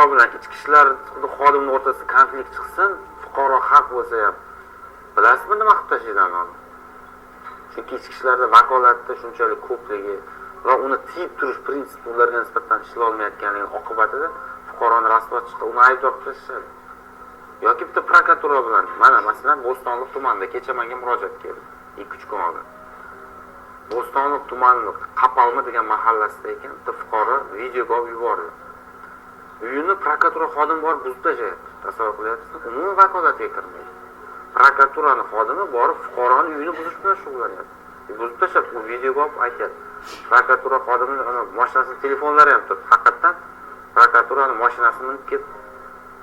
Fuqaro bilan ichki ishlar xodimini o'rtasida konflikt chiqsin, fuqaro haq bo'lsa ham, bilasizmi nima qilib tashlaydi uni? Chunki ichki ishlarda vakolatda shunchalik ko'pligi va uni tiyib turish prinsipi ularga nisbatan ishlolmayotganligi oqibatida fuqaroni rasvo chiqib, uni aybdor qilib tashlashadi. Yoki bitta prokuratura bilan, mana masalan, Bo'stonliq tumanida kecha menga murojaat keldi, 2-3 kun oldin. Bo'stonliq tumanini Qapalma degan mahallasida ekan, bitta fuqaro videoga olib yubordi. Uyini prokuratura xodimi borib buzib tashlayapti. Tasavvur qilyapsizmi? Umuman vakolatiga kirmaydi. Prokuraturani xodimi borib fuqaroni uyini buzish bilan shug'ullanyapti. Buzib tashlab, u videoga olib aytyapti. Prokuratura xodimini mashinasini telefonlari ham turibdi. Haqiqatdan prokuraturani mashinasini minib kelib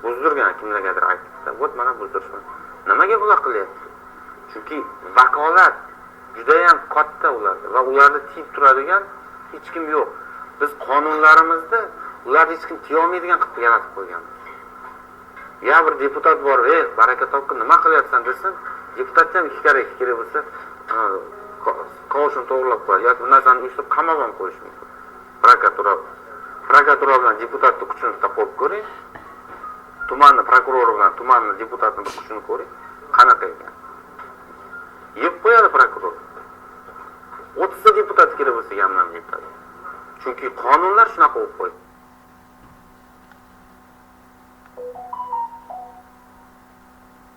buzdirgan, kimlargadir aytibdi. Вот mana buzdirishman. Nimaga bular qilyapti? Chunki vakolat juda ham katta ularda va ularni tiyib turadigan hech kim yo'q. Biz qonunlarimizda ularni hech kim tiyolmaydigan qilib yaratib qo'yganmiz. Ya bir deputat borib, "Ey, baraka topgin, nima qilyapsan?" desin, deputatni ham ikki karra kerak bo'lsa, kovushini to'g'irlab qo'yadi yoki bir narsani uyushtirib qamab ham qo'yishi mumkin. Prokuratura bilan deputatni kuchini bitta qo'yib ko'ring. Tumanni prokurori bilan tumanni deputatni bir kuchini ko'ring. Qanaqa ekan? Yeb qo'yadi prokuror. 30 ta deputat kerak bo'lsa, yamlam yetadi. Chunki qonunlar shunaqa bo'lib qo'ydi.